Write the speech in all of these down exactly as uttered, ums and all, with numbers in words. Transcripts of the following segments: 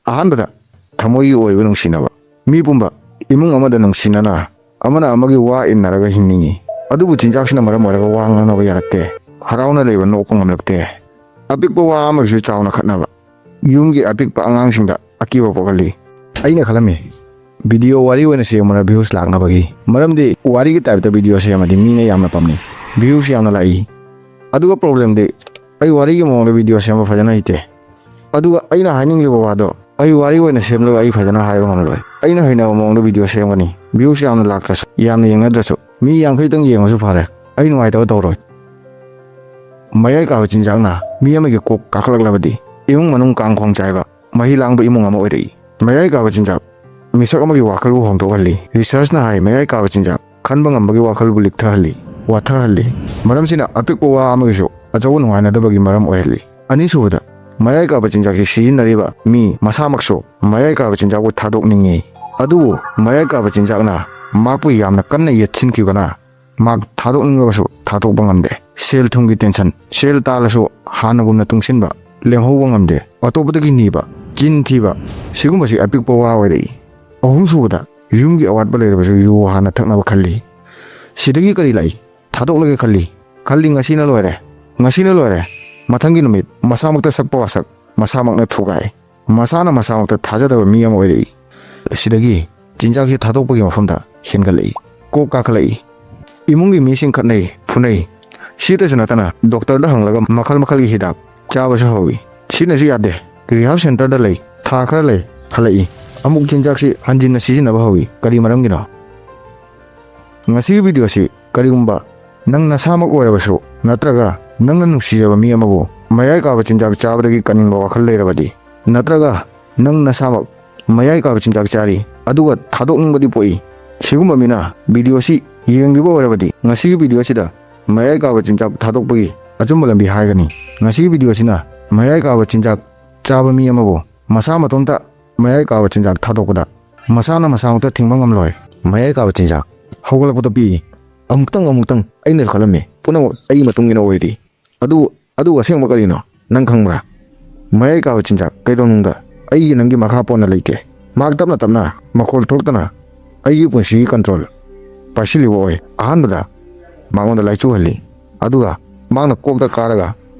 ꯑꯍꯥꯟꯕꯗ, ꯊꯃꯣꯏꯒꯤ ꯑꯣꯏꯕ ꯅꯨꯡꯁꯤꯅꯕ꯫ ꯃꯤ ꯄꯨꯝꯕ ꯏꯃꯨꯡ ꯑꯃꯗ ꯅꯨꯡꯁꯤꯅꯅ ꯑꯃꯅ ꯑꯃꯒꯤ ꯋꯥ ꯏꯟꯅꯔꯒ ꯍꯤꯡꯅꯤꯡꯏ꯫ ꯑꯗꯨꯕꯨ ꯆꯤꯟꯖꯥꯛꯁꯤꯅ ꯃꯔꯝ ꯑꯣꯏꯔꯒ ꯋꯥ ꯉꯥꯡꯅꯕ ꯌꯥꯔꯛꯇꯦ꯫ ꯍꯔꯥꯎꯅ ꯂꯩꯕ ꯅꯣꯛꯄ ꯉꯝꯂꯛꯇꯦ꯫ ꯑꯄꯤꯛꯄ ꯋꯥ ꯑꯃꯒꯤꯁꯨ ꯆꯥꯎꯅ ꯈꯠꯅꯕ꯫ ꯌꯨꯝꯒꯤ ꯑꯄꯤꯛꯄ ꯑꯉꯥꯡꯁꯤꯡꯗ ꯑꯀꯤꯕ ꯄꯣꯛꯍꯜꯂꯤ꯫ ꯑꯩꯅ ꯈꯜꯂꯝꯃꯤ, ꯚꯤꯗꯤꯑꯣ ꯋꯥꯔꯤ ꯑꯣꯏꯅ ꯁꯦꯝꯕꯅ views ꯂꯥꯛꯅꯕꯒꯤ꯫ ꯃꯔꯝꯗꯤ ꯋꯥꯔꯤꯒꯤ type ꯇ ꯚꯤꯗꯤꯑꯣ ꯁꯦꯝꯃꯗꯤ ꯃꯤꯅ ꯌꯥꯝꯅ ꯄꯥꯝꯅꯩ, views ꯌꯥꯝꯅ ꯂꯥꯛꯏ꯫ ꯑꯗꯨꯒ problem ꯗꯤ, ꯑꯩ ꯋꯥꯔꯤꯒꯤ ꯃꯑꯣꯡꯗ ꯚꯤꯗꯤꯑꯣ ꯁꯦꯝꯕ ꯐꯖꯅ ꯍꯩꯇꯦ꯫ ꯑꯗꯨꯒ ꯑꯩꯅ ꯍꯥꯏꯅꯤꯡꯂꯤꯕ ꯋꯥꯗꯣ ꯑꯩ ꯋꯥꯔꯤ ꯑꯣꯏꯅ ꯁꯦꯝꯂꯒ ꯑꯩ ꯐꯖꯅ ꯍꯥꯏꯕ ꯉꯝꯂꯣꯏ꯫ ꯑꯩꯅ ꯍꯩꯅꯕ ꯃꯑꯣꯡꯗ ꯚꯤꯗꯤꯑꯣ ꯁꯦꯝꯒꯅꯤ꯫ Views ꯌꯥꯝꯅ ꯂꯥꯛꯇ꯭ꯔꯁꯨ, ꯌꯥꯝꯅ ꯌꯦꯡꯅꯗ꯭ꯔꯁꯨ, ꯃꯤ ꯌꯥꯡꯈꯩꯇꯪ ꯌꯦꯡꯉꯁꯨ ꯐꯔꯦ, ꯑꯩ ꯅꯨꯡꯉꯥꯏꯇꯕ ꯇꯧꯔꯣꯏ꯫ ꯃꯌꯥꯏ ꯀꯥꯕ ꯆꯤꯟꯖꯥꯛꯅ ꯃꯤ ꯑꯃꯒꯤ ꯀꯣꯛ ꯀꯥꯈꯠꯂꯛꯂꯕꯗꯤ, ꯏꯃꯨꯡ ꯃꯅꯨꯡ ꯀꯥꯡ ꯈꯣꯡ ꯆꯥꯏꯕ, ꯃꯍꯤ ꯂꯥꯡꯕ ꯏꯃꯨꯡ ꯑꯃ ꯑꯣꯏꯔꯛꯏ꯫ ꯃꯌꯥꯏ ꯀꯥꯕ ꯆꯤꯟꯖꯥꯛ ꯃꯤꯁꯛ ꯑꯃꯒꯤ ꯋꯥꯈꯜꯕꯨ ꯍꯣꯡꯗꯣꯛꯍꯜꯂꯤ꯫ Research ꯅ ꯍꯥꯏ, ꯃꯌꯥꯏ ꯀꯥꯕ ꯆꯤꯟꯖꯥꯛ ꯈꯟꯕ ꯉꯝꯕꯒꯤ ꯋꯥꯈꯜꯕꯨ ꯂꯤꯛꯊꯍꯜꯂꯤ, ꯋꯥꯊꯍꯜꯂꯤ꯫ ꯃꯔꯝꯁꯤꯅ ꯑꯄꯤꯛꯄ ꯋꯥ ꯑꯃꯒꯤꯁꯨ ꯑꯆꯧꯕ ꯅꯨꯡꯉꯥꯏꯅꯗꯕꯒꯤ ꯃꯔꯝ ꯑꯣꯏꯍꯜꯂꯤ꯫ ꯑꯅꯤꯁꯨꯕꯗ, ꯃꯌꯥꯏ ꯀꯥꯕ ꯆꯤꯟꯖꯥꯛꯁꯤ ꯁꯤꯖꯤꯟꯅꯔꯤꯕ ꯃꯤ ꯃꯁꯥꯃꯛꯁꯨ ꯃꯌꯥꯏ ꯀꯥꯕ ꯆꯤꯟꯖꯥꯛꯄꯨ ꯊꯥꯗꯣꯛꯅꯤꯡꯉꯤ꯫ ꯑꯗꯨꯕꯨ ꯃꯌꯥꯏ ꯀꯥꯕ ꯆꯤꯟꯖꯥꯛꯅ ꯃꯍꯥꯛꯄꯨ ꯌꯥꯝꯅ ꯀꯟꯅ ꯌꯦꯠꯁꯤꯟꯈꯤꯕꯅ ꯃꯍꯥꯛ ꯊꯥꯗꯣꯛꯅꯤꯡꯂꯕꯁꯨ ꯊꯥꯗꯣꯛꯄ ꯉꯝꯗꯦ꯫ ꯁꯦꯜ ꯊꯨꯝꯒꯤ tension, ꯁꯦꯜ ꯇꯥꯜꯂꯁꯨ ꯍꯥꯟꯅꯒꯨꯝꯅ ꯇꯨꯡꯁꯤꯟꯕ, ꯂꯦꯝꯍꯧꯕ ꯉꯝꯗꯦ꯫ ꯑꯇꯣꯞꯄꯗꯒꯤ ꯅꯤꯕ, ꯆꯤꯟ ꯊꯤꯕ, ꯁꯤꯒꯨꯝꯕꯁꯤ ꯑꯄꯤꯛꯄ ꯋꯥ ꯑꯣꯏꯔꯛꯏ꯫ ꯑꯍꯨꯝꯁꯨꯕꯗ, ꯌꯨꯝꯒꯤ ꯑꯋꯥꯠꯄ ꯂꯩꯔꯕꯁꯨ ꯌꯨ ꯍꯥꯟꯅ ꯊꯛꯅꯕ ꯈꯜꯂꯤ꯫ ꯁꯤꯗꯒꯤ ꯀꯔꯤ ꯂꯥꯛꯏ? ꯊꯥꯗꯣꯛꯂꯒꯦ ꯈꯜꯂꯤ꯫ ꯈꯜꯂꯤ, ꯉꯁꯤꯅ ꯂꯣꯏꯔꯦ, ꯉꯁꯤꯅ ꯂꯣꯏꯔꯦ꯫ ꯃꯊꯪꯒꯤ ꯅꯨꯃꯤꯠ ꯃꯁꯥꯃꯛꯇ ꯁꯛꯄ ꯋꯥꯁꯛ ꯃꯁꯥꯃꯛꯅ ꯊꯨꯒꯥꯏ꯫ ꯃꯁꯥꯅ ꯃꯁꯥꯃꯛꯇ ꯊꯥꯖꯗꯕ ꯃꯤ ꯑꯃ ꯑꯣꯏꯔꯛꯏ꯫ ꯁꯤꯗꯒꯤ ꯆꯤꯟꯖꯥꯛꯁꯤ ꯊꯥꯗꯣꯛꯄꯒꯤ ꯃꯐꯝꯗ ꯍꯦꯟꯒꯠꯂꯛꯏ꯫ ꯀꯣꯛ ꯀꯥꯈꯠꯂꯛꯏ꯫ ꯏꯃꯨꯡꯒꯤ ꯃꯤꯁꯤꯡ ꯈꯠꯅꯩ, ꯐꯨꯅꯩ꯫ ꯁꯤꯇꯁꯨ ꯅꯠꯇꯅ ꯗꯣꯛꯇꯔꯗ ꯍꯪꯂꯒ ꯃꯈꯜ ꯃꯈꯜꯒꯤ ꯍꯤꯗꯥꯛ ꯆꯥꯕꯁꯨ ꯍꯧꯏ꯫ ꯁꯤꯅꯁꯨ ꯌꯥꯗꯦ꯫ Rehab centre ꯗ ꯂꯩ꯫ ꯊꯥ ꯈꯔ ꯂꯩ, ꯍꯜꯂꯛꯏ꯫ ꯑꯃꯨꯛ ꯆꯤꯟꯖꯥꯛꯁꯤ ꯍꯟꯖꯤꯟꯅ ꯁꯤꯖꯤꯟꯅꯕ ꯍꯧꯏ꯫ ꯀꯔꯤ ꯃꯔꯝꯒꯤꯅꯣ? ꯉꯁꯤꯒꯤ ꯚꯤꯗꯤꯑꯣꯁꯤ ꯀꯔꯤꯒꯨꯝꯕ ꯅꯪ ꯅꯁꯥꯃꯛ ꯑꯣꯏꯔꯕꯁꯨ, ꯅꯠꯇ꯭ꯔꯒ ꯅꯪꯅ ꯅꯨꯡꯁꯤꯖꯕ ꯃꯤ ꯑꯃꯕꯨ ꯃꯌꯥꯏ ꯀꯥꯕ ꯆꯤꯟꯖꯥꯛ ꯆꯥꯕꯗꯒꯤ ꯀꯟꯅꯤꯡꯕ ꯋꯥꯈꯜ ꯂꯩꯔꯕꯗꯤ, ꯅꯠꯇ꯭ꯔꯒ ꯅꯪ ꯅꯁꯥꯃꯛ ꯃꯌꯥꯏ ꯀꯥꯕ ꯆꯤꯟꯖꯥꯛ ꯆꯥꯔꯤ, ꯑꯗꯨꯒ ꯊꯥꯗꯣꯛꯅꯤꯡꯕꯗꯤ ꯄꯣꯛꯏ꯫ ꯁꯤꯒꯨꯝꯕ ꯃꯤꯅ ꯚꯤꯗꯤꯑꯣꯁꯤ ꯌꯦꯡꯂꯤꯕ ꯑꯣꯏꯔꯕꯗꯤ, ꯉꯁꯤꯒꯤ ꯚꯤꯗꯤꯑꯣꯁꯤꯗ ꯃꯌꯥꯏ ꯀꯥꯕ ꯆꯤꯟꯖꯥꯛ ꯊꯥꯗꯣꯛꯄꯒꯤ ꯑꯆꯨꯝꯕ ꯂꯝꯕꯤ ꯍꯥꯏꯒꯅꯤ꯫ ꯉꯁꯤꯒꯤ ꯚꯤꯗꯤꯑꯣꯁꯤꯅ ꯃꯌꯥꯏ ꯀꯥꯕ ꯆꯤꯟꯖꯥꯛ ꯆꯥꯕ ꯃꯤ ꯑꯃꯕꯨ ꯃꯁꯥ ꯃꯇꯣꯝꯇ ꯃꯌꯥꯏ ꯀꯥꯕ ꯆꯤꯟꯖꯥꯛ ꯊꯥꯗꯣꯛꯄꯗ ꯃꯁꯥꯅ ꯃꯁꯥꯃꯛꯇ ꯊꯤꯡꯕ ꯉꯝꯂꯣꯏ꯫ ꯃꯌꯥꯏ ꯀꯥꯕ ꯆꯤꯟꯖꯥꯛ ꯍꯧꯒꯠꯂꯛꯄꯗ ꯄꯤꯛꯏ꯫ ꯑꯃꯨꯛꯇꯪ ꯑꯃꯨꯛꯇꯪ ꯑꯩꯅꯁꯨ ꯈꯜꯂꯝꯃꯤ, ꯄꯨꯝꯅꯃꯛ ꯑꯩꯒꯤ ꯃꯇꯨꯡ ꯏꯟꯅ ꯑꯣꯏꯔꯤ꯫ ꯑꯗꯨ, ꯑꯗꯨ ꯑꯁꯦꯡꯕ ꯀꯔꯤꯅꯣ? ꯅꯪ ꯈꯪꯕ꯭ꯔꯥ? ꯃꯌꯥꯏ ꯀꯥꯕ ꯆꯤꯟꯖꯥꯛ ꯀꯩꯗꯧꯅꯨꯡꯗ ꯑꯩꯒꯤ ꯅꯪꯒꯤ ꯃꯈꯥ ꯄꯣꯟꯅ ꯂꯩꯇꯦ꯫ ꯃꯍꯥꯛ ꯇꯞꯅ ꯇꯞꯅ ꯃꯈꯣꯜ ꯊꯣꯛꯇꯅ ꯑꯩꯒꯤ ꯄꯨꯟꯁꯤꯒꯤ ꯀꯟꯇ꯭ꯔꯣꯜ ꯄꯥꯏꯁꯤꯜꯂꯤꯕ ꯑꯣꯏ꯫ ꯑꯍꯥꯟꯕꯗ ꯃꯉꯣꯟꯗ ꯂꯥꯏꯆꯨꯍꯜꯂꯤ, ꯑꯗꯨꯒ ꯃꯍꯥꯛꯅ ꯀꯣꯛꯇ ꯀꯥꯔꯒ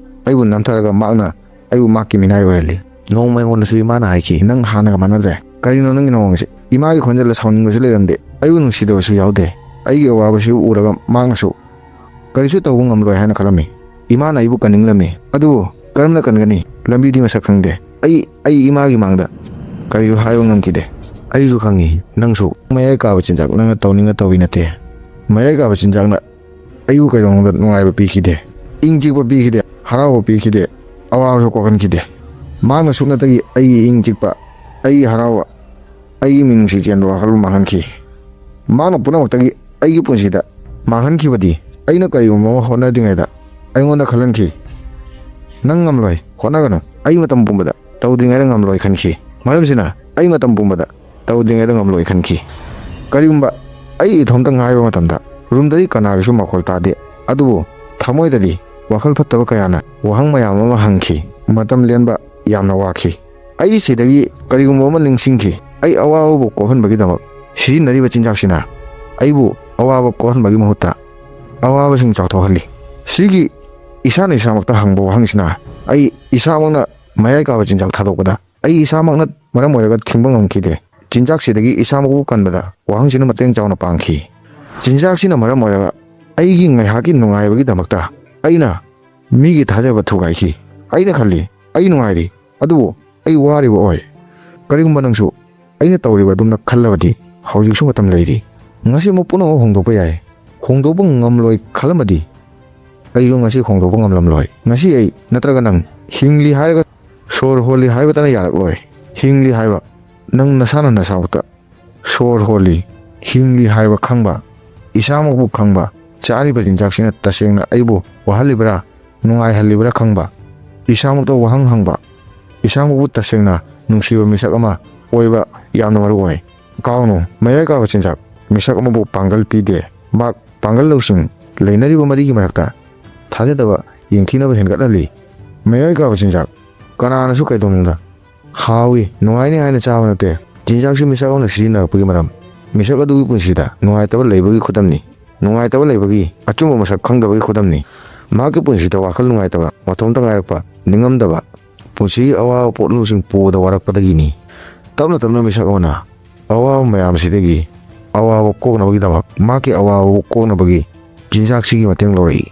ꯑꯩꯕꯨ ꯅꯝꯊꯔꯒ ꯃꯍꯥꯛꯅ ꯑꯩꯕꯨ ꯃꯍꯥꯛꯀꯤ ꯃꯤꯅꯥꯏ ꯑꯣꯏꯍꯜꯂꯤ꯫ ꯅꯣꯡꯃ ꯑꯩꯉꯣꯟꯗꯁꯨ ꯏꯃꯥꯅ ꯍꯥꯏꯈꯤ, "ꯅꯪ ꯍꯥꯟꯅꯒ ꯃꯥꯟꯅꯗ꯭ꯔꯦ꯫ ꯀꯔꯤꯅꯣ ꯅꯪꯒꯤ ꯅꯑꯣꯡꯁꯦ?" ꯏꯃꯥꯒꯤ ꯈꯣꯟꯖꯦꯜꯗ ꯁꯥꯎꯅꯤꯡꯕꯁꯨ ꯂꯩꯔꯝꯗꯦ, ꯑꯩꯕꯨ ꯅꯨꯡꯁꯤꯗꯕꯁꯨ ꯌꯥꯎꯗꯦ꯫ ꯑꯩꯒꯤ ꯑꯋꯥꯕꯁꯤꯕꯨ ꯎꯔꯒ ꯃꯍꯥꯛꯅꯁꯨ ꯀꯔꯤꯁꯨ ꯇꯧꯕ ꯉꯝꯂꯣꯏ ꯍꯥꯏꯅ ꯈꯜꯂꯝꯃꯤ꯫ ꯏꯃꯥꯅ ꯑꯩꯕꯨ ꯀꯟꯅꯤꯡꯂꯝꯃꯤ, ꯑꯗꯨꯕꯨ ꯀꯔꯝꯅ ꯀꯟꯒꯅꯤ? ꯂꯝꯕꯤꯗꯤ ꯃꯁꯛ ꯈꯪꯗꯦ꯫ ꯑꯩ, ꯑꯩ ꯏꯃꯥꯒꯤ ꯃꯥꯡꯗ ꯀꯔꯤꯁꯨ ꯍꯥꯏꯕ ꯉꯝꯈꯤꯗꯦ꯫ ꯑꯩꯁꯨ ꯈꯪꯉꯤ, ꯅꯪꯁꯨ ꯃꯌꯥꯏ ꯀꯥꯕ ꯆꯤꯟꯖꯥꯛ ꯅꯪꯅ ꯇꯧꯅꯤꯡꯅ ꯇꯧꯕꯤ ꯅꯠꯇꯦ꯫ ꯃꯌꯥꯏ ꯀꯥꯕ ꯆꯤꯟꯖꯥꯛꯅ ꯑꯩꯕꯨ ꯀꯩꯗꯧꯅꯨꯡꯗ ꯅꯨꯡꯉꯥꯏꯕ ꯄꯤꯈꯤꯗꯦ, ꯏꯪ ꯆꯤꯛꯄ ꯄꯤꯈꯤꯗꯦ, ꯍꯔꯥꯎꯕ ꯄꯤꯈꯤꯗꯦ, ꯑꯋꯥꯕꯁꯨ ꯀꯣꯛꯍꯟꯈꯤꯗꯦ꯫ ꯃꯍꯥꯛꯅ ꯁꯨꯞꯅꯇꯒꯤ ꯑꯩꯒꯤ ꯏꯪ ꯆꯤꯛꯄ, ꯑꯩꯒꯤ ꯍꯔꯥꯎꯕ, ꯑꯩꯒꯤ ꯃꯤꯅꯨꯡꯁꯤ ꯆꯦꯟꯕ ꯋꯥꯈꯜꯕꯨ ꯃꯥꯡꯍꯟꯈꯤ꯫ ꯃꯍꯥꯛꯅ ꯄꯨꯝꯅꯃꯛꯇꯒꯤ ꯑꯩꯒꯤ ꯄꯨꯟꯁꯤꯗ ꯃꯥꯡꯍꯟꯈꯤꯕꯗꯤ ꯑꯩꯅ ꯀꯔꯤꯒꯨꯝꯕ ꯑꯃ ꯍꯣꯠꯅꯗ꯭ꯔꯤꯉꯩꯗ ꯑꯩꯉꯣꯟꯗ ꯈꯜꯍꯟꯈꯤ, "ꯅꯪ ꯉꯝꯂꯣꯏ, ꯍꯣꯠꯅꯒꯅꯨ꯫ ꯑꯩ ꯃꯇꯝ ꯄꯨꯝꯕꯗ ꯇꯧꯗ꯭ꯔꯤꯉꯩꯗ ꯉꯝꯂꯣꯏ" ꯈꯟꯈꯤ꯫ ꯃꯔꯝꯁꯤꯅ ꯑꯩ ꯃꯇꯝ ꯄꯨꯝꯕꯗ ꯇꯧꯗ꯭ꯔꯤꯉꯩꯗ ꯉꯝꯂꯣꯏ ꯈꯟꯈꯤ꯫ ꯀꯔꯤꯒꯨꯝꯕ ꯑꯩ ꯏꯊꯣꯝꯇ ꯉꯥꯏꯕ ꯃꯇꯝꯗ ꯔꯨꯝꯗꯗꯤ ꯀꯅꯥꯒꯤꯁꯨ ꯃꯈꯣꯜ ꯇꯥꯗꯦ, ꯑꯗꯨꯕꯨ ꯊꯃꯣꯏꯗꯗꯤ ꯋꯥꯈꯜ ꯐꯠꯇꯕ ꯀꯌꯥꯅ ꯋꯥꯍꯪ ꯃꯌꯥꯝ ꯑꯃ ꯍꯪꯈꯤ꯫ ꯃꯇꯝ ꯂꯦꯟꯕ ꯌꯥꯝꯅ ꯋꯥꯈꯤ꯫ ꯑꯩ ꯁꯤꯗꯒꯤ ꯀꯔꯤꯒꯨꯝꯕ ꯑꯃ ꯅꯤꯡꯁꯤꯡꯈꯤ꯫ ꯑꯩ ꯑꯋꯥꯕꯕꯨ ꯀꯣꯛꯍꯟꯕꯒꯤꯗꯃꯛ ꯁꯤꯖꯤꯟꯅꯔꯤꯕ ꯆꯤꯟꯖꯥꯛꯁꯤꯅ ꯑꯩꯕꯨ ꯑꯋꯥꯕ ꯀꯣꯛꯍꯟꯕꯒꯤ ꯃꯍꯨꯠꯇ ꯑꯋꯥꯕꯁꯤꯡ ꯆꯥꯎꯊꯣꯛꯍꯜꯂꯤ꯫ ꯁꯤꯒꯤ ꯏꯁꯥꯅ ꯏꯁꯥꯃꯛꯇ ꯍꯪꯕ ꯋꯥꯍꯪꯁꯤꯅ ꯑꯩ ꯏꯁꯥꯃꯛꯅ ꯃꯌꯥꯏ ꯀꯥꯕ ꯆꯤꯟꯖꯥꯛ ꯊꯥꯗꯣꯛꯄꯗ ꯑꯩ ꯏꯁꯥꯃꯛꯅ ꯃꯔꯝ ꯑꯣꯏꯔꯒ ꯊꯤꯡꯕ ꯉꯝꯈꯤꯗꯦ꯫ ꯆꯤꯟꯖꯥꯛꯁꯤꯗꯒꯤ ꯏꯁꯥꯃꯛꯄꯨ ꯀꯟꯕꯗ ꯋꯥꯍꯪꯁꯤꯅ ꯃꯇꯦꯡ ꯆꯥꯎꯅ ꯄꯥꯡꯈꯤ꯫ ꯆꯤꯟꯖꯥꯛꯁꯤꯅ ꯃꯔꯝ ꯑꯣꯏꯔꯒ ꯑꯩꯒꯤ ꯉꯥꯏꯍꯥꯛꯀꯤ ꯅꯨꯡꯉꯥꯏꯕꯒꯤꯗꯃꯛꯇ ꯑꯩꯅ ꯃꯤꯒꯤ ꯊꯥꯖꯕ ꯊꯨꯒꯥꯏꯈꯤ꯫ ꯑꯩꯅ ꯈꯜꯂꯤ, "ꯑꯩ ꯅꯨꯡꯉꯥꯏꯔꯤ, ꯑꯗꯨꯕꯨ ꯑꯩ ꯋꯥꯔꯤꯕ ꯑꯣꯏ"꯫ ꯀꯔꯤꯒꯨꯝꯕ ꯅꯪꯁꯨ ꯑꯩꯅ ꯇꯧꯔꯤꯕ ꯑꯗꯨꯝꯅ ꯈꯜꯂꯕꯗꯤ ꯍꯧꯖꯤꯛꯁꯨ ꯃꯇꯝ ꯂꯩꯔꯤ꯫ ꯉꯁꯤꯃꯛ ꯄꯨꯝꯅꯃꯛ ꯍꯣꯡꯗꯣꯛꯄ ꯌꯥꯏ꯫ ꯍꯣꯡꯗꯣꯛꯄ ꯉꯝꯂꯣꯏ ꯈꯜꯂꯝꯃꯗꯤ ꯑꯩꯁꯨ ꯉꯁꯤ ꯍꯣꯡꯗꯣꯛꯄ ꯉꯝꯂꯝꯂꯣꯏ꯫ ꯉꯁꯤ ꯑꯩ ꯅꯠꯇ꯭ꯔꯒ ꯅꯪ ꯍꯤꯡꯂꯤ ꯍꯥꯏꯔꯒ ꯁꯣꯔ ꯍꯣꯜꯂꯤ ꯍꯥꯏꯕꯇꯅ ꯌꯥꯔꯛꯂꯣꯏ꯫ ꯍꯤꯡꯂꯤ ꯍꯥꯏꯕ ꯅꯪ ꯅꯁꯥꯅ ꯅꯁꯥꯃꯛꯇ ꯁꯣꯔ ꯍꯣꯜꯂꯤ, ꯍꯤꯡꯂꯤ ꯍꯥꯏꯕ ꯈꯪꯕ, ꯏꯁꯥꯃꯛꯄꯨ ꯈꯪꯕ, ꯆꯥꯔꯤꯕ ꯆꯤꯟꯖꯥꯛꯁꯤꯅ ꯇꯁꯦꯡꯅ ꯑꯩꯕꯨ ꯋꯥꯍꯜꯂꯤꯕ꯭ꯔꯥ, ꯅꯨꯡꯉꯥꯏꯍꯜꯂꯤꯕ꯭ꯔꯥ ꯈꯪꯕ, ꯏꯁꯥꯃꯛꯇ ꯋꯥꯍꯪ ꯍꯪꯕ, ꯏꯁꯥꯃꯛꯄꯨ ꯇꯁꯦꯡꯅ ꯅꯨꯡꯁꯤꯕ ꯃꯤꯁꯛ ꯑꯃ ꯑꯣꯏꯕ ꯌꯥꯝꯅ ꯃꯔꯨ ꯑꯣꯏ꯫ ꯀꯥꯎꯅꯨ, ꯃꯌꯥꯏ ꯀꯥꯕ ꯆꯤꯟꯖꯥꯛ ꯃꯤꯁꯛ ꯑꯃꯕꯨ ꯄꯥꯡꯒꯜ ꯄꯤꯗꯦ꯫ ꯃꯍꯥꯛ ꯄꯥꯡꯒꯜ ꯂꯧꯁꯤꯡ ꯂꯩꯅꯔꯤꯕ ꯃꯔꯤꯒꯤ ꯃꯔꯛꯇ ꯊꯥꯖꯗꯕ ꯌꯦꯡꯊꯤꯅꯕ ꯍꯦꯟꯒꯠꯍꯜꯂꯤ꯫ ꯃꯌꯥꯏ ꯀꯥꯕ ꯆꯤꯟꯖꯥꯛ ꯀꯅꯥꯅꯁꯨ ꯀꯩꯗꯧꯅꯨꯡꯗ ꯍꯥꯎꯏ, ꯅꯨꯡꯉꯥꯏꯅꯤ ꯍꯥꯏꯅ ꯆꯥꯕ ꯅꯠꯇꯦ꯫ ꯆꯤꯟꯖꯥꯛꯁꯤ ꯃꯤꯁꯛ ꯑꯃꯅ ꯁꯤꯖꯤꯟꯅꯔꯛꯄꯒꯤ ꯃꯔꯝ, ꯃꯤꯁꯛ ꯑꯗꯨꯒꯤ ꯄꯨꯟꯁꯤꯗ ꯅꯨꯡꯉꯥꯏꯇꯕ ꯂꯩꯕꯒꯤ ꯈꯨꯗꯝꯅꯤ꯫ ꯅꯨꯡꯉꯥꯏꯇꯕ ꯂꯩꯕꯒꯤ ꯑꯆꯨꯝꯕ ꯃꯁꯛ ꯈꯪꯗꯕꯒꯤ ꯈꯨꯗꯝꯅꯤ꯫ ꯃꯍꯥꯛꯀꯤ ꯄꯨꯟꯁꯤꯗ ꯋꯥꯈꯜ ꯅꯨꯡꯉꯥꯏꯇꯕ, ꯃꯇꯣꯝꯇ ꯉꯥꯏꯔꯛꯄ, ꯅꯤꯡꯉꯝꯗꯕ, ꯄꯨꯟꯁꯤꯒꯤ ꯑꯋꯥꯕ ꯄꯣꯠꯂꯨꯁꯤꯡ ꯄꯨꯕꯗ ꯋꯥꯔꯛꯄꯗꯒꯤꯅꯤ꯫ ꯇꯞꯅ ꯇꯞꯅ ꯃꯤꯁꯛ ꯑꯃꯅ ꯑꯋꯥꯕ ꯃꯌꯥꯝꯁꯤꯗꯒꯤ ꯑꯋꯥꯕ ꯀꯣꯛꯅꯕꯒꯤꯗꯃꯛ ꯃꯍꯥꯛꯀꯤ ꯑꯋꯥꯕ ꯀꯣꯛꯅꯕꯒꯤ ꯆꯤꯟꯖꯥꯛꯁꯤꯒꯤ ꯃꯇꯦꯡ ꯂꯧꯔꯛꯏ꯫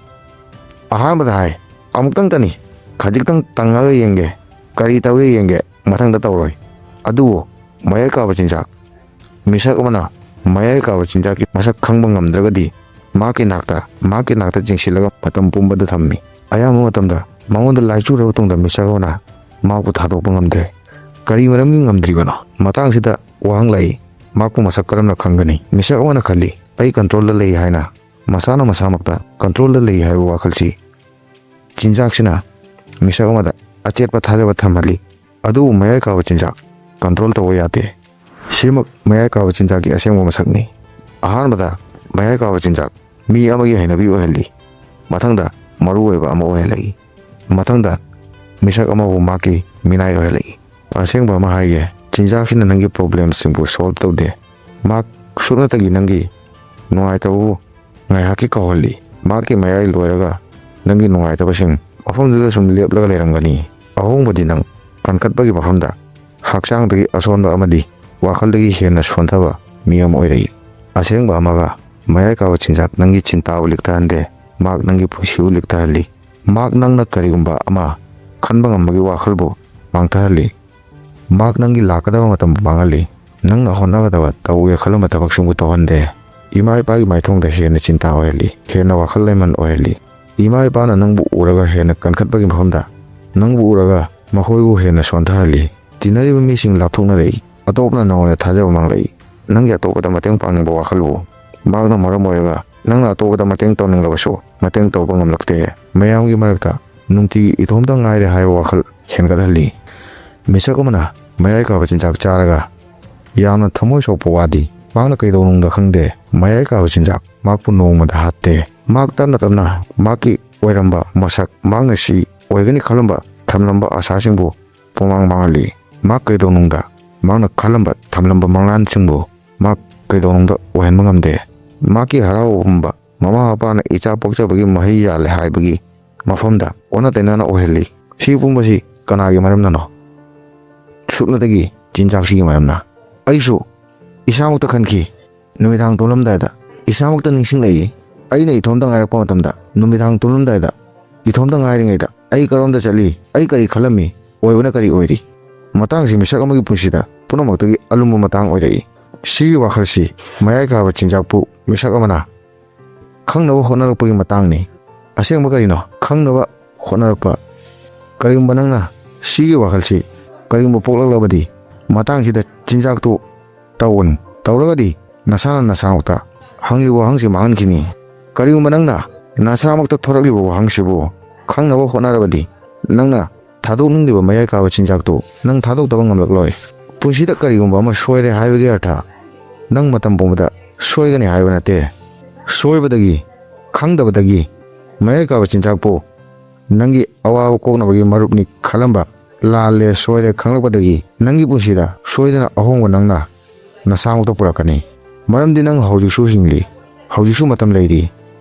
ꯑꯍꯥꯟꯕꯗ ꯍꯥꯏ, ꯑꯃꯨꯛꯇꯪꯇꯅꯤ, ꯈꯖꯤꯛꯇꯪ ꯇꯪꯉꯒ ꯌꯦꯡꯒꯦ, ꯀꯔꯤ ꯇꯧꯒꯦ ꯌꯦꯡꯒꯦ, ꯃꯊꯪꯗ ꯇꯧꯔꯣꯏ꯫ ꯑꯗꯨꯕꯨ ꯃꯌꯥꯏ ꯀꯥꯕ ꯆꯤꯟꯖꯥꯛ, ꯃꯤꯁꯛ ꯑꯃꯅ ꯃꯌꯥꯏ ꯀꯥꯕ ꯆꯤꯟꯖꯥꯛꯀꯤ ꯃꯁꯛ ꯈꯪꯕ ꯉꯝꯗ꯭ꯔꯒꯗꯤ ꯃꯍꯥꯛꯀꯤ ꯅꯥꯛꯇ, ꯃꯍꯥꯛꯀꯤ ꯅꯥꯛꯇ ꯆꯤꯡꯁꯤꯜꯂꯒ ꯃꯇꯝ ꯄꯨꯝꯕꯗ ꯊꯝꯃꯤ꯫ ꯑꯌꯥꯝꯕ ꯃꯇꯝꯗ ꯃꯉꯣꯟꯗ ꯂꯥꯏꯆꯨꯔꯕ ꯇꯨꯡꯗ ꯃꯤꯁꯛ ꯑꯃꯅ ꯃꯍꯥꯛꯄꯨ ꯊꯥꯗꯣꯛꯄ ꯉꯝꯗꯦ꯫ ꯀꯔꯤ ꯃꯔꯝꯒꯤ ꯉꯝꯗ꯭ꯔꯤꯕꯅꯣ? ꯃꯇꯥꯡꯁꯤꯗ ꯋꯥꯍꯪ ꯂꯥꯛꯏ, ꯃꯍꯥꯛꯄꯨ ꯃꯁꯛ ꯀꯔꯝꯅ ꯈꯪꯒꯅꯤ? ꯃꯤꯁꯛ ꯑꯃꯅ ꯈꯜꯂꯤ, "ꯑꯩ ꯀꯟꯇ꯭ꯔꯣꯜꯗ ꯂꯩ" ꯍꯥꯏꯅ꯫ ꯃꯁꯥꯅ ꯃꯁꯥꯃꯛꯇ ꯀꯟꯇ꯭ꯔꯣꯜꯗ ꯂꯩ ꯍꯥꯏꯕ ꯋꯥꯈꯜꯁꯤ ꯆꯤꯟꯖꯥꯛꯁꯤꯅ ꯃꯤꯁꯛ ꯑꯃꯗ ꯑꯆꯦꯠꯄ ꯊꯥꯖꯕ ꯊꯝꯍꯜꯂꯤ꯫ ꯑꯗꯨꯕꯨ ꯃꯌꯥꯏ ꯀꯥꯕ ꯆꯤꯟꯖꯥꯛ ꯀꯟꯇ꯭ꯔꯣꯜ ꯇꯧꯕ ꯌꯥꯗꯦ꯫ ꯁꯤꯃꯛ ꯃꯌꯥꯏ ꯀꯥꯕ ꯆꯤꯟꯖꯥꯛꯀꯤ ꯑꯁꯦꯡꯕ ꯃꯁꯛꯅꯤ꯫ ꯑꯍꯥꯟꯕꯗ, ꯃꯌꯥꯏ ꯀꯥꯕ ꯆꯤꯟꯖꯥꯛ ꯃꯤ ꯑꯃꯒꯤ ꯍꯩꯅꯕꯤ ꯑꯣꯏꯍꯜꯂꯤ꯫ ꯃꯊꯪꯗ, ꯃꯔꯨꯑꯣꯏꯕ ꯑꯃ ꯑꯣꯏꯍꯜꯂꯛꯏ꯫ ꯃꯊꯪꯗ, ꯃꯤꯁꯛ ꯑꯃꯕꯨ ꯃꯍꯥꯛꯀꯤ ꯃꯤꯅꯥꯏ ꯑꯣꯏꯍꯜꯂꯛꯏ꯫ ꯑꯁꯦꯡꯕ ꯑꯃ ꯍꯥꯏꯒꯦ, ꯆꯤꯟꯖꯥꯛꯁꯤꯅ ꯅꯪꯒꯤ ꯄ꯭ꯔꯣꯕ꯭ꯂꯦꯝꯁꯤꯡꯕꯨ ꯁꯣꯜꯕ ꯇꯧꯗꯦ꯫ ꯃꯍꯥꯛ ꯁꯨꯞꯅꯇꯒꯤ ꯅꯪꯒꯤ ꯅꯨꯡꯉꯥꯏꯇꯕꯕꯨ ꯉꯥꯏꯍꯥꯛꯀꯤ ꯀꯥꯎꯍꯜꯂꯤ꯫ ꯃꯍꯥꯛꯀꯤ ꯃꯌꯥꯏ ꯂꯣꯏꯔꯒ ꯅꯪꯒꯤ ꯅꯨꯡꯉꯥꯏꯇꯕꯁꯤꯡ ꯃꯐꯝꯗꯨꯗ ꯁꯨꯝ ꯂꯦꯞꯂꯒ ꯂꯩꯔꯝꯒꯅꯤ꯫ ꯑꯍꯣꯡꯕꯗꯤ ꯅꯪ ꯀꯟꯈꯠꯄꯒꯤ ꯃꯐꯝꯗ ꯍꯛꯆꯥꯡꯗꯒꯤ ꯑꯁꯣꯟꯕ ꯑꯃꯗꯤ ꯋꯥꯈꯜꯗꯒꯤ ꯍꯦꯟꯅ ꯁꯣꯟꯊꯕ ꯃꯤ ꯑꯃ ꯑꯣꯏꯔꯛꯏ꯫ ꯑꯁꯦꯡꯕ ꯑꯃꯒ, ꯃꯌꯥꯏ ꯀꯥꯕ ꯆꯤꯟꯖꯥꯛ ꯅꯪꯒꯤ ꯆꯤꯟꯇꯥꯕꯨ ꯂꯤꯛꯊꯍꯟꯗꯦ, ꯃꯍꯥꯛ ꯅꯪꯒꯤ ꯄꯨꯟꯁꯤꯕꯨ ꯂꯤꯛꯊꯍꯜꯂꯤ꯫ ꯃꯍꯥꯛ ꯅꯪꯅ ꯀꯔꯤꯒꯨꯝꯕ ꯑꯃ ꯈꯟꯕ ꯉꯝꯕꯒꯤ ꯋꯥꯈꯜꯕꯨ ꯃꯥꯡꯊꯍꯜꯂꯤ꯫ ꯃꯍꯥꯛ ꯅꯪꯒꯤ ꯂꯥꯛꯀꯗꯕ ꯃꯇꯝꯕꯨ ꯃꯥꯡꯍꯜꯂꯤ꯫ ꯅꯪꯅ ꯍꯣꯠꯅꯒꯗꯕ, ꯇꯧꯒꯦ ꯈꯜꯂꯝꯕ ꯊꯕꯛꯁꯤꯡꯕꯨ ꯇꯧꯍꯟꯗꯦ꯫ ꯏꯃꯥ ꯏꯄꯥꯒꯤ ꯃꯥꯏꯊꯣꯡꯗ ꯍꯦꯟꯅ ꯆꯤꯟꯇꯥ ꯑꯣꯏꯍꯜꯂꯤ, ꯍꯦꯟꯅ ꯋꯥꯈꯜ ꯂꯩꯃꯟ ꯑꯣꯏꯍꯜꯂꯤ꯫ ꯏꯃꯥ ꯏꯄꯥꯅ ꯅꯪꯕꯨ ꯎꯔꯒ ꯍꯦꯟꯅ ꯀꯟꯈꯠꯄꯒꯤ ꯃꯐꯝꯗ, ꯅꯪꯕꯨ ꯎꯔꯒ ꯃꯈꯣꯏꯕꯨ ꯍꯦꯟꯅ ꯁꯣꯟꯊꯍꯜꯂꯤ꯫ ꯇꯤꯟꯅꯔꯤꯕ ꯃꯤꯁꯤꯡ ꯂꯥꯞꯊꯣꯛꯅꯔꯛꯏ꯫ ꯑꯇꯣꯞꯄꯅ ꯅꯉꯣꯟꯗ ꯊꯥꯖꯕ ꯃꯥꯡꯂꯛꯏ꯫ ꯅꯪꯒꯤ ꯑꯇꯣꯞꯄꯗ ꯃꯇꯦꯡ ꯄꯥꯡꯅꯤꯡꯕ ꯋꯥꯈꯜꯕꯨ ꯃꯍꯥꯛꯅ ꯃꯔꯝ ꯑꯣꯏꯔꯒ ꯅꯪꯅ ꯑꯇꯣꯞꯄꯗ ꯃꯇꯦꯡ ꯇꯧꯅꯤꯡꯂꯕꯁꯨ ꯃꯇꯦꯡ ꯇꯧꯕ ꯉꯝꯂꯛꯇꯦ꯫ ꯃꯌꯥꯝꯒꯤ ꯃꯔꯛꯇ ꯅꯨꯡꯇꯤꯒꯤ ꯏꯇꯣꯝꯇ ꯉꯥꯏꯔꯦ ꯍꯥꯏꯕ ꯋꯥꯈꯜ ꯍꯦꯟꯒꯠꯍꯜꯂꯤ꯫ ꯃꯤꯁꯛ ꯑꯃꯅ ꯃꯌꯥꯏ ꯀꯥꯕ ꯆꯤꯟꯖꯥꯛ ꯆꯥꯔꯒ ꯌꯥꯝꯅ ꯊꯃꯣꯏ ꯁꯣꯛꯄ ꯋꯥꯗꯤ ꯃꯍꯥꯛꯅ ꯀꯩꯗꯧꯅꯨꯡꯗ ꯈꯪꯗꯦ꯫ ꯃꯌꯥꯏ ꯀꯥꯕ ꯆꯤꯟꯖꯥꯛ ꯃꯍꯥꯛꯄꯨ ꯅꯣꯡꯃꯗ ꯍꯥꯠꯇꯦ꯫ ꯃꯍꯥꯛ ꯇꯞꯅ ꯇꯞꯅ ꯃꯍꯥꯛꯀꯤ ꯑꯣꯏꯔꯝꯕ ꯃꯁꯛ, ꯃꯍꯥꯛꯅ ꯁꯤ ꯑꯣꯏꯒꯅꯤ ꯈꯜꯂꯝꯕ, ꯊꯝꯂꯝꯕ ꯑꯁꯥꯁꯤꯡꯕꯨ ꯄꯨꯡꯃꯥꯡ ꯃꯥꯡꯍꯜꯂꯤ꯫ ꯃꯍꯥꯛ ꯀꯩꯗꯧꯅꯨꯡꯗ ꯃꯍꯥꯛꯅ ꯈꯜꯂꯝꯕ ꯊꯝꯂꯝꯕ ꯃꯪꯂꯥꯟꯁꯤꯡꯕꯨ ꯃꯍꯥꯛ ꯀꯩꯗꯧꯅꯨꯡꯗ ꯑꯣꯏꯍꯟꯕ ꯉꯝꯗꯦ꯫ ꯃꯍꯥꯛꯀꯤ ꯍꯔꯥꯎꯕ ꯄꯨꯝꯕ ꯃꯃꯥ ꯃꯄꯥꯅ ꯏꯆꯥ ꯄꯣꯛꯆꯕꯒꯤ ꯃꯍꯩ ꯌꯥꯜꯂꯦ ꯍꯥꯏꯕꯒꯤ ꯃꯐꯝꯗ ꯑꯣꯟꯅ ꯇꯩꯅꯅ ꯑꯣꯏꯍꯜꯂꯤ꯫ ꯁꯤ ꯄꯨꯝꯕꯁꯤ ꯀꯅꯥꯒꯤ ꯃꯔꯝꯅꯅꯣ? ꯁꯨꯞꯅꯇꯒꯤ ꯆꯤꯟꯖꯥꯛꯁꯤꯒꯤ ꯃꯔꯝꯅ꯫ ꯑꯩꯁꯨ ꯏꯁꯥꯃꯛꯇ ꯈꯟꯈꯤ, ꯅꯨꯃꯤꯗꯥꯡ ꯇꯨꯝꯂꯝꯗꯥꯏꯗ ꯏꯁꯥꯃꯛꯇ ꯅꯤꯡꯁꯤꯡꯂꯛꯏ꯫ ꯑꯩꯅ ꯏꯊꯣꯝꯇ ꯉꯥꯏꯔꯛꯄ ꯃꯇꯝꯗ, ꯅꯨꯃꯤꯗꯥꯡ ꯇꯨꯝꯂꯝꯗꯥꯏꯗ ꯏꯊꯣꯝꯇ ꯉꯥꯏꯔꯤꯉꯩꯗ ꯑꯩ ꯀꯔꯣꯝꯗ ꯆꯠꯂꯤ? ꯑꯩ ꯀꯔꯤ ꯈꯜꯂꯝꯃꯤ? ꯑꯣꯏꯕꯅ ꯀꯔꯤ ꯑꯣꯏꯔꯤ? ꯃꯇꯥꯡꯁꯤ ꯃꯤꯁꯛ ꯑꯃꯒꯤ ꯄꯨꯟꯁꯤꯗ ꯄꯨꯝꯅꯃꯛꯇꯒꯤ ꯑꯂꯨꯝꯕ ꯃꯇꯥꯡ ꯑꯣꯏꯔꯛꯏ꯫ ꯁꯤꯒꯤ ꯋꯥꯈꯜꯁꯤ ꯃꯌꯥꯏ ꯀꯥꯕ ꯆꯤꯟꯖꯥꯛꯄꯨ ꯃꯤꯁꯛ ꯑꯃꯅ ꯈꯪꯅꯕ ꯍꯣꯠꯅꯔꯛꯄꯒꯤ ꯃꯇꯥꯡꯅꯤ꯫ ꯑꯁꯦꯡꯕ ꯀꯔꯤꯅꯣ ꯈꯪꯅꯕ ꯍꯣꯠꯅꯔꯛꯄ꯫ ꯀꯔꯤꯒꯨꯝꯕ ꯅꯪꯅ ꯁꯤꯒꯤ ꯋꯥꯈꯜꯁꯤ ꯀꯔꯤꯒꯨꯝꯕ ꯄꯣꯛꯂꯛꯂꯕꯗꯤ, ꯃꯇꯥꯡꯁꯤꯗ ꯆꯤꯟꯖꯥꯛꯇꯨ ꯇꯧꯒꯅꯨ꯫ ꯇꯧꯔꯒꯗꯤ ꯅꯁꯥꯅ ꯅꯁꯥꯃꯛꯇ ꯍꯪꯂꯤꯕ ꯋꯥꯍꯪꯁꯤ ꯃꯥꯡꯍꯟꯈꯤꯅꯤ꯫ ꯀꯔꯤꯒꯨꯝꯕ ꯅꯪꯅ ꯅꯁꯥꯃꯛꯇ ꯊꯣꯔꯛꯂꯤꯕ ꯋꯥꯍꯪꯁꯤꯕꯨ ꯈꯪꯅꯕ ꯍꯣꯠꯅꯔꯕꯗꯤ, ꯅꯪꯅ ꯊꯥꯗꯣꯛꯅꯤꯡꯂꯤꯕ ꯃꯌꯥꯏ ꯀꯥꯕ ꯆꯤꯟꯖꯥꯛꯇꯨ ꯅꯪ ꯊꯥꯗꯣꯛꯇꯕ ꯉꯝꯂꯛꯂꯣꯏ꯫ ꯄꯨꯟꯁꯤꯗ ꯀꯔꯤꯒꯨꯝꯕ ꯑꯃ ꯁꯣꯏꯔꯦ ꯍꯥꯏꯕꯒꯤ ꯑꯔꯊ ꯅꯪ ꯃꯇꯝ ꯄꯨꯝꯕꯗ ꯁꯣꯏꯒꯅꯤ ꯍꯥꯏꯕ ꯅꯠꯇꯦ꯫ ꯁꯣꯏꯕꯗꯒꯤ, ꯈꯪꯗꯕꯗꯒꯤ ꯃꯌꯥꯏ ꯀꯥꯕ ꯆꯤꯟꯖꯥꯛꯄꯨ ꯅꯪꯒꯤ ꯑꯋꯥꯕ ꯀꯣꯛꯅꯕꯒꯤ ꯃꯔꯨꯞꯅꯤ ꯈꯜꯂꯝꯕ, ꯂꯥꯜꯂꯦ, ꯁꯣꯏꯔꯦ ꯈꯪꯂꯛꯄꯗꯒꯤ ꯅꯪꯒꯤ ꯄꯨꯟꯁꯤꯗ ꯁꯣꯏꯗꯅ ꯑꯍꯣꯡꯕ ꯅꯪꯅ ꯅꯁꯥꯃꯛꯇ ꯄꯨꯔꯛꯀꯅꯤ꯫ ꯃꯔꯝꯗꯤ ꯅꯪ ꯍꯧꯖꯤꯛꯁꯨ ꯍꯤꯡꯂꯤ, ꯍꯧꯖꯤꯛꯁꯨ ꯃꯇꯝ ꯂꯩꯔꯤ,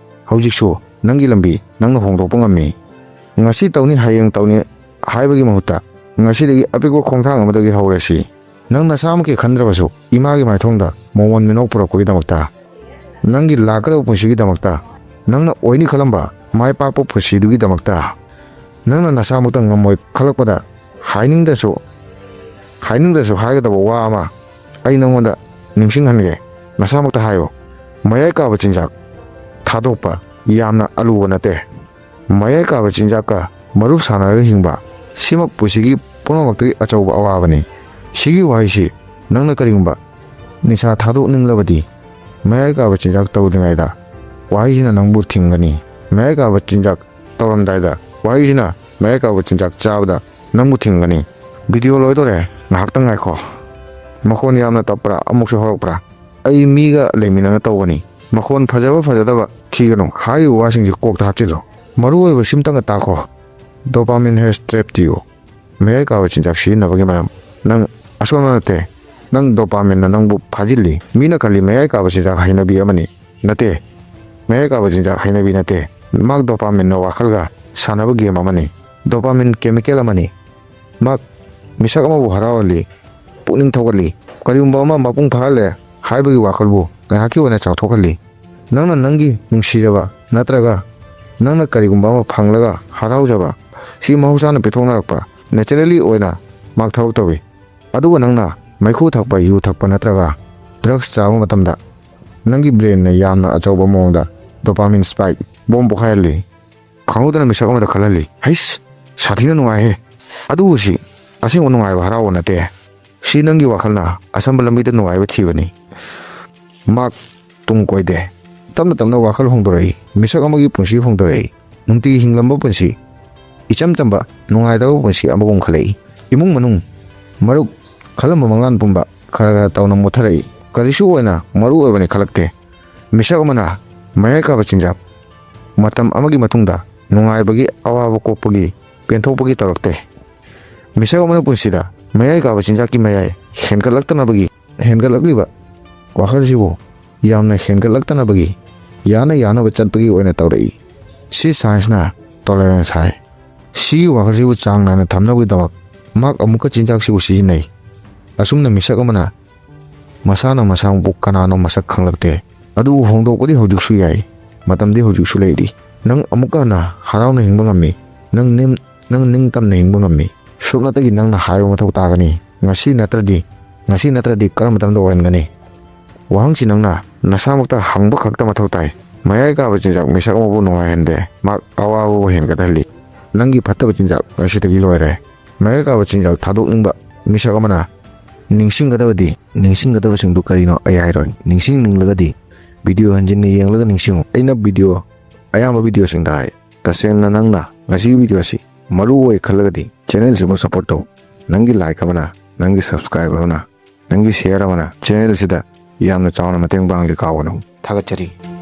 ꯍꯧꯖꯤꯛꯁꯨ ꯅꯪꯒꯤ ꯂꯝꯕꯤ ꯅꯪꯅ ꯍꯣꯡꯗꯣꯛꯄ ꯉꯝꯃꯤ꯫ ꯉꯁꯤ ꯇꯧꯅꯤ, ꯍꯌꯦꯡ ꯇꯧꯅꯤ ꯍꯥꯏꯕꯒꯤ ꯃꯍꯨꯠꯇ, ꯉꯁꯤꯗꯒꯤ ꯑꯄꯤꯛꯄ ꯈꯣꯡꯊꯥꯡ ꯑꯃꯗꯒꯤ ꯍꯧꯔꯁꯤ꯫ ꯅꯪ ꯅꯁꯥꯃꯛꯀꯤ ꯈꯟꯗ꯭ꯔꯕꯁꯨ, ꯏꯃꯥꯒꯤ ꯃꯥꯏꯊꯣꯡꯗ ꯃꯣꯃꯣꯟ ꯃꯤꯅꯣꯛ ꯄꯨꯔꯛꯄꯒꯤꯗꯃꯛꯇ, ꯅꯪꯒꯤ ꯂꯥꯛꯀꯗꯕ ꯄꯨꯟꯁꯤꯒꯤꯗꯃꯛꯇ, ꯅꯪꯅ ꯑꯣꯏꯅꯤ ꯈꯜꯂꯝꯕ ꯃꯥꯏ ꯄꯥꯛꯄ ꯄꯨꯟꯁꯤꯗꯨꯒꯤꯗꯃꯛꯇ, ꯅꯪꯅ ꯅꯁꯥꯃꯛꯇ ꯉꯝꯃꯣꯏ ꯈꯜꯂꯛꯄꯗ, ꯍꯥꯏꯅꯤꯡꯗ꯭ꯔꯁꯨ, ꯍꯥꯏꯅꯤꯡꯗ꯭ꯔꯁꯨ ꯍꯥꯏꯒꯗꯕ ꯋꯥ ꯑꯃ ꯑꯩ ꯅꯪꯉꯣꯟꯗ ꯅꯤꯡꯁꯤꯡꯍꯟꯒꯦ꯫ ꯅꯁꯥꯃꯛꯇ ꯍꯥꯏꯌꯨ, "ꯃꯌꯥꯏ ꯀꯥꯕ ꯆꯤꯟꯖꯥꯛ ꯊꯥꯗꯣꯛꯄ ꯌꯥꯝꯅ ꯑꯂꯨꯕ ꯅꯠꯇꯦ꯫ ꯃꯌꯥꯏ ꯀꯥꯕ ꯆꯤꯟꯖꯥꯛꯀ ꯃꯔꯨꯞ ꯁꯥꯟꯅꯔꯒ ꯍꯤꯡꯕ, ꯁꯤꯃꯛ ꯄꯨꯟꯁꯤꯒꯤ ꯄꯨꯝꯅꯃꯛꯇꯒꯤ ꯑꯆꯧꯕ ꯑꯋꯥꯕꯅꯤ"꯫ ꯁꯤꯒꯤ ꯋꯥꯍꯩꯁꯤ ꯅꯪꯅ ꯀꯔꯤꯒꯨꯝꯕ ꯅꯤꯁꯥ ꯊꯥꯗꯣꯛꯅꯤꯡꯂꯕꯗꯤ, ꯃꯌꯥꯏ ꯀꯥꯕ ꯆꯤꯟꯖꯥꯛ ꯇꯧꯗ꯭ꯔꯤꯉꯩꯗ ꯋꯥꯍꯩꯁꯤꯅ ꯅꯪꯕꯨ ꯊꯤꯡꯒꯅꯤ꯫ ꯃꯌꯥꯏ ꯀꯥꯕ ꯆꯤꯟꯖꯥꯛ ꯇꯧꯔꯝꯗꯥꯏꯗ ꯋꯥꯍꯩꯁꯤꯅ ꯃꯌꯥꯏ ꯀꯥꯕ ꯆꯤꯟꯖꯥꯛ ꯆꯥꯕꯗ ꯅꯪꯕꯨ ꯊꯤꯡꯒꯅꯤ꯫ ꯚꯤꯗꯤꯑꯣ ꯂꯣꯏꯗꯣꯔꯦ, ꯉꯥꯏꯍꯥꯛꯇꯪ ꯉꯥꯏꯈꯣ꯫ ꯃꯈꯣꯟ ꯌꯥꯝꯅ ꯇꯞꯄ꯭ꯔꯥ? ꯑꯃꯨꯛꯁꯨ ꯍꯧꯔꯛꯄ꯭ꯔꯥ? ꯑꯩ ꯃꯤꯒ ꯂꯩꯃꯤꯟꯅꯅ ꯇꯧꯕꯅꯤ꯫ ꯃꯈꯣꯟ ꯐꯖꯕ ꯐꯖꯗꯕ ꯊꯤꯒꯅꯨ꯫ ꯍꯥꯏꯔꯤꯕ ꯋꯥꯁꯤꯡꯁꯤ ꯀꯣꯛꯇ ꯍꯥꯞꯆꯤꯜꯂꯨ꯫ ꯃꯔꯨ ꯑꯣꯏꯕ ꯁꯤꯝꯇꯪꯒ ꯇꯥꯈꯣ꯫ Dopamine has trap to you꯫ ꯃꯌꯥꯏ ꯀꯥꯕ ꯆꯤꯟꯖꯥꯛ ꯁꯤꯖꯤꯟꯅꯕꯒꯤ ꯃꯔꯝ꯫ ꯅꯪ ꯑꯁꯣꯟꯕ ꯅꯠꯇꯦ꯫ ꯅꯪ dopamine ꯅ ꯅꯪꯕꯨ ꯐꯥꯖꯤꯜꯂꯤ꯫ ꯃꯤꯅ ꯈꯜꯂꯤ ꯃꯌꯥꯏ ꯀꯥꯕ ꯆꯤꯟꯖꯥꯛ ꯍꯩꯅꯕꯤ ꯑꯃꯅꯤ꯫ ꯅꯠꯇꯦ, ꯃꯌꯥꯏ ꯀꯥꯕ ꯆꯤꯟꯖꯥꯛ ꯍꯩꯅꯕꯤ ꯅꯠꯇꯦ꯫ ꯃꯍꯥꯛ dopamine ꯅ ꯋꯥꯈꯜꯒ ꯁꯥꯟꯅꯕ game ꯑꯃꯅꯤ꯫ Dopamine chemical ꯑꯃꯅꯤ꯫ ꯃꯍꯥꯛ ꯃꯤꯁꯛ ꯑꯃꯕꯨ ꯍꯔꯥꯎꯍꯜꯂꯤ, ꯄꯨꯛꯅꯤꯡ ꯊꯧꯒꯠꯂꯤ꯫ ꯀꯔꯤꯒꯨꯝꯕ ꯑꯃ ꯃꯄꯨꯡ ꯐꯥꯍꯜꯂꯦ ꯍꯥꯏꯕꯒꯤ ꯋꯥꯈꯜꯕꯨ ꯉꯥꯏꯍꯥꯛꯀꯤ ꯑꯣꯏꯅ ꯆꯥꯎꯊꯣꯛꯍꯜꯂꯤ꯫ ꯅꯪꯅ ꯅꯪꯒꯤ ꯅꯨꯡꯁꯤꯖꯕ ꯅꯠꯇ꯭ꯔꯒ ꯅꯪꯅ ꯀꯔꯤꯒꯨꯝꯕ ꯑꯃ ꯐꯪꯂꯒ ꯍꯔꯥꯎꯖꯕ, ꯁꯤ ꯃꯍꯧꯁꯥꯅ ꯄꯤꯊꯣꯛꯅꯔꯛꯄ, naturally ꯑꯣꯏꯅ ꯃꯍꯥꯛ ꯊꯕꯛ ꯇꯧꯏ꯫ ꯑꯗꯨꯒ ꯅꯪꯅ ꯃꯩꯈꯨ ꯊꯛꯄ, ꯌꯨ ꯊꯛꯄ ꯅꯠꯇ꯭ꯔꯒ drugs ꯆꯥꯕ ꯃꯇꯝꯗ ꯅꯪꯒꯤ brain ꯅ ꯌꯥꯝꯅ ꯑꯆꯧꯕ ꯃꯑꯣꯡꯗ dopamine spike bomb ꯄꯣꯈꯥꯏꯍꯜꯂꯤ꯫ ꯈꯪꯍꯧꯗꯅ ꯃꯤꯁꯛ ꯑꯃꯗ ꯈꯜꯍꯜꯂꯤ꯫ ꯍꯩꯁ, ꯁꯥꯊꯤꯅ ꯅꯨꯡꯉꯥꯏꯍꯦ꯫ ꯑꯗꯨꯕꯨ ꯁꯤ ꯑꯁꯦꯡꯕ ꯅꯨꯡꯉꯥꯏꯕ ꯍꯔꯥꯎꯕ ꯅꯠꯇꯦ꯫ ꯁꯤ ꯅꯪꯒꯤ ꯋꯥꯈꯜꯅ ꯑꯁꯝꯕ ꯂꯝꯕꯤꯗ ꯅꯨꯡꯉꯥꯏꯕ ꯊꯤꯕꯅꯤ꯫ ꯃꯍꯥꯛ ꯇꯨꯡ ꯀꯣꯏꯗꯦ꯫ ꯇꯞꯅ ꯇꯞꯅ ꯋꯥꯈꯜ ꯍꯣꯡꯗꯣꯔꯛꯏ꯫ ꯃꯤꯁꯛ ꯑꯃꯒꯤ ꯄꯨꯟꯁꯤ ꯍꯣꯡꯗꯣꯔꯛꯏ꯫ ꯅꯨꯡꯇꯤꯒꯤ ꯍꯤꯡꯂꯝꯕ ꯄꯨꯟꯁꯤ, ꯏꯆꯝ ꯆꯝꯕ ꯅꯨꯡꯉꯥꯏꯇꯕ ꯄꯨꯟꯁꯤ ꯑꯃꯒꯨꯝ ꯈꯜꯂꯛꯏ꯫ ꯏꯃꯨꯡ ꯃꯅꯨꯡ, ꯃꯔꯨꯞ, ꯈꯜꯂꯝꯕ ꯃꯪꯂꯥꯟ ꯄꯨꯝꯕ ꯈꯔ ꯈꯔ ꯇꯧꯅ ꯃꯨꯠꯊꯔꯛꯏ꯫ ꯀꯔꯤꯁꯨ ꯑꯣꯏꯅ ꯃꯔꯨ ꯑꯣꯏꯕꯅꯤ ꯈꯜꯂꯛꯇꯦ꯫ ꯃꯤꯁꯛ ꯑꯃꯅ ꯃꯌꯥꯏ ꯀꯥꯕ ꯆꯤꯟꯖꯥꯛ ꯃꯇꯝ ꯑꯃꯒꯤ ꯃꯇꯨꯡꯗ ꯅꯨꯡꯉꯥꯏꯕꯒꯤ, ꯑꯋꯥꯕ ꯀꯣꯛꯄꯒꯤ, ꯄꯦꯟꯊꯣꯛꯄꯒꯤ ꯇꯧꯔꯛꯇꯦ꯫ ꯃꯤꯁꯛ ꯑꯃꯅ ꯄꯨꯟꯁꯤꯗ ꯃꯌꯥꯏ ꯀꯥꯕ ꯆꯤꯟꯖꯥꯛꯀꯤ ꯃꯌꯥꯏ ꯍꯦꯟꯒꯠꯂꯛꯇꯅꯕꯒꯤ, ꯍꯦꯟꯒꯠꯂꯛꯂꯤꯕ ꯋꯥꯈꯜꯁꯤꯕꯨ ꯌꯥꯝꯅ ꯍꯦꯟꯒꯠꯂꯛꯇꯅꯕꯒꯤ, ꯌꯥꯅ ꯌꯥꯅꯕ ꯆꯠꯄꯒꯤ ꯑꯣꯏꯅ ꯇꯧꯔꯛꯏ꯫ ꯁꯤ science ꯅ tolerance ꯍꯥꯏ꯫ ꯁꯤꯒꯤ ꯋꯥꯈꯜꯁꯤꯕꯨ ꯆꯥꯡ ꯅꯥꯏꯅ ꯊꯝꯅꯕꯒꯤꯗꯃꯛ ꯃꯍꯥꯛ ꯑꯃꯨꯛꯀ ꯆꯤꯟꯖꯥꯛꯁꯤꯕꯨ ꯁꯤꯖꯤꯟꯅꯩ꯫ ꯑꯁꯨꯝꯅ ꯃꯤꯁꯛ ꯑꯃꯅ ꯃꯁꯥꯅ ꯃꯁꯥꯃꯛꯄꯨ ꯀꯅꯥꯅꯣ ꯃꯁꯛ ꯈꯪꯂꯛꯇꯦ꯫ ꯑꯗꯨꯕꯨ ꯍꯣꯡꯗꯣꯛꯄꯗꯤ ꯍꯧꯖꯤꯛꯁꯨ ꯌꯥꯏ꯫ ꯃꯇꯝꯗꯤ ꯍꯧꯖꯤꯛꯁꯨ ꯂꯩꯔꯤ꯫ ꯅꯪ ꯑꯃꯨꯛꯀ ꯍꯟꯅ ꯍꯔꯥꯎꯅ ꯍꯤꯡꯕ ꯉꯝꯃꯤ꯫ ꯅꯪ ꯅꯤꯡ-, ꯅꯪ ꯅꯤꯡꯇꯝꯅ ꯍꯤꯡꯕ ꯉꯝꯃꯤ꯫ ꯁꯨꯞꯅꯇꯒꯤ ꯅꯪꯅ ꯍꯥꯏꯕ ꯃꯊꯧ ꯇꯥꯒꯅꯤ꯫ ꯉꯁꯤ ꯅꯠꯇ꯭ꯔꯗꯤ, ꯉꯁꯤ ꯅꯠꯇ꯭ꯔꯗꯤ ꯀꯔꯝꯕ ꯃꯇꯝꯗ ꯑꯣꯏꯍꯟꯒꯅꯤ? ꯋꯥꯍꯪꯁꯤ ꯅꯪꯅ ꯅꯁꯥꯃꯛꯇ ꯍꯪꯕ ꯈꯛꯇ ꯃꯊꯧ ꯇꯥꯏ꯫ ꯃꯌꯥꯏ ꯀꯥꯕ ꯆꯤꯟꯖꯥꯛ ꯃꯤꯁꯛ ꯑꯃꯕꯨ ꯅꯨꯡꯉꯥꯏꯍꯟꯗꯦ, ꯃꯍꯥꯛ ꯑꯋꯥꯕꯕꯨ ꯍꯦꯟꯒꯠꯍꯜꯂꯤ꯫ ꯅꯪꯒꯤ ꯐꯠꯇꯕ ꯆꯤꯟꯖꯥꯛ ꯉꯁꯤꯗꯒꯤ ꯂꯣꯏꯔꯦ꯫ ꯃꯌꯥꯏ ꯀꯥꯕ ꯆꯤꯟꯖꯥꯛ ꯊꯥꯗꯣꯛꯅꯤꯡꯕ ꯃꯤꯁꯛ ꯑꯃꯅ ꯅꯤꯡꯁꯤꯡꯒꯗꯕꯗꯤ, ꯅꯤꯡꯁꯤꯡꯒꯗꯕꯁꯤꯡꯗꯨ ꯀꯔꯤꯅꯣ ꯑꯩ ꯍꯥꯏꯔꯣꯏ꯫ ꯅꯤꯡꯁꯤꯡꯅꯤꯡꯂꯒꯗꯤ video ꯍꯟꯖꯤꯟꯅ ꯌꯦꯡꯂꯒ ꯅꯤꯡꯁꯤꯡꯉꯨ꯫ ꯑꯩꯅ video ꯑꯌꯥꯝꯕ video ꯁꯤꯡꯗ ꯍꯥꯏ, ꯇꯁꯦꯡꯅ ꯅꯪꯅ ꯉꯁꯤꯒꯤ video ꯑꯁꯤ ꯃꯔꯨ ꯑꯣꯏ ꯈꯜꯂꯒꯗꯤ channel ꯁꯤꯕꯨ support ꯇꯧ꯫ ꯅꯪꯒꯤ like ꯑꯃꯅ, ꯅꯪꯒꯤ subscribe ꯑꯃꯅ, ꯅꯪꯒꯤ share ꯑꯃꯅ channel ꯁꯤꯗ ꯌꯥꯝꯅ ꯆꯥꯎꯅ ꯃꯇꯦꯡ ꯄꯥꯡꯂꯤ, ꯀꯥꯎꯒꯅꯨ꯫ ꯊꯥꯒꯠꯆꯔꯤ꯫